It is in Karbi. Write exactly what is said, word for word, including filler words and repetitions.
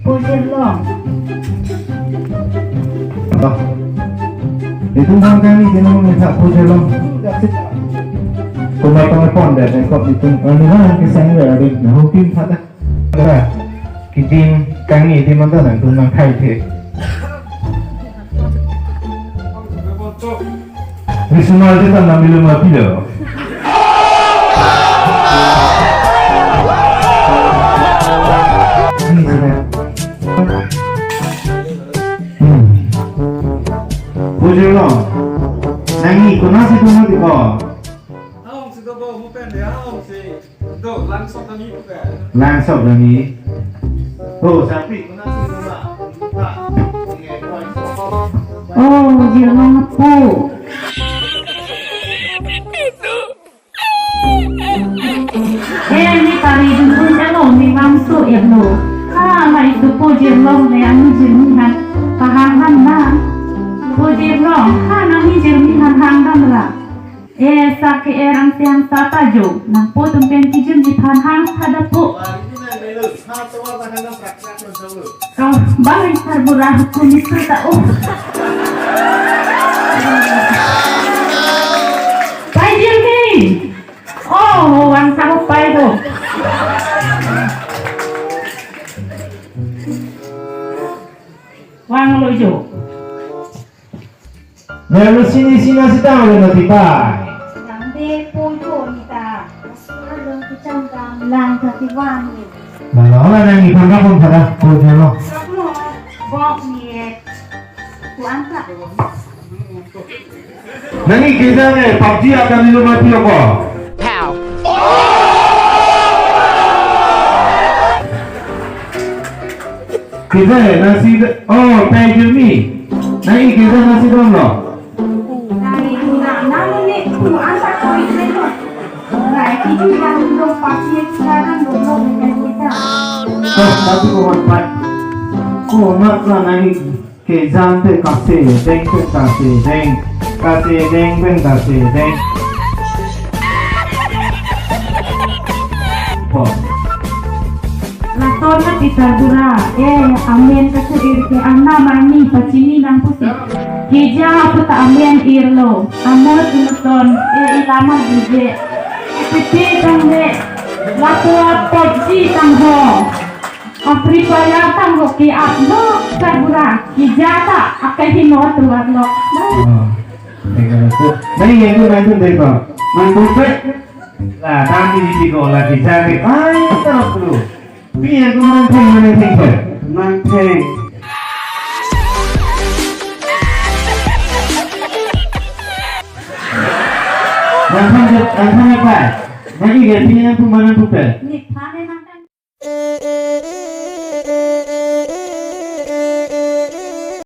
Pujirlong. Bah. Itum bang kami di nang minta pujirlong. Kuma tong pon deh, kok itum. Anu lah, kesang deh, ada. Nah, hukum pada. Ora, kidim kangni di manta nangtum nangthaithe. Risumar kita nang bilu mati lo. Ini sudah. Hmm. Pujirlong. Nangni konatsi tu mati ko. Aung si dobo mu pen de, aung si. Do, langsok kami buka. Langsok kami. Oh, sapi, konatsi doba. Ha. Oh, Jirlong apo. Eh, ne pari dun un elo, ne bangso elo. Ha, mai supo Jirlong ne, ani jirmi han. Pahang han na. Po Jirlong, ha, nangni jirmi han hang dam ra. Eh, sa ke er ang siang sa ta jo. Nangpo tum pen kijun ji phan hang sa da po. Oh, bang sarbura hukum itu ta, oh. Pai Jirmi. Oh, wang sa pai do. Wang lo jo. Lalu sini sini sita udah mati pai. Sedang de puyo nita. Asal dong kecam kam lang kaki wani. Lalu orang yang ikan kapun pada punya lo. Kamu bok ni. Tuan tak. Nangni keja ne PUBG akan dulu mati ako. Pow. Keja ne nasi, oh, Pai Jirmi. Nangni keja nasi dong lo. Nangni tuna, nangni tu anta koi seno. Nai kiju yang dong pasi sekarang dong dong kita. Oh, tapi kau empat. Kau empat lah nangni. Keja te kasedeng te kasedeng, kasedeng pen kasedeng. Po. Lason na Peter Bura, eh, amen kasu ir ke anam arni pachini nang pusi. Keja aputa amen irlo, amo tunuton, eh, ilama dije. Piti tang de, laso PUBG tang ho. Apri paya tang hoki apno sarbura keja ta akai hino tuar lo. Oh, tengah aku. Nangni yang tu nangtum deh ko. Nangtum pe. Lah, tadi di ko lah keja ke. Ai, terus dulu. Pi yang tu nangtum nangtum pe. Nangtum. Nangtum, nangtum apa? Nangni yang pi yang tu mana tu pe? Ni phane nangtum.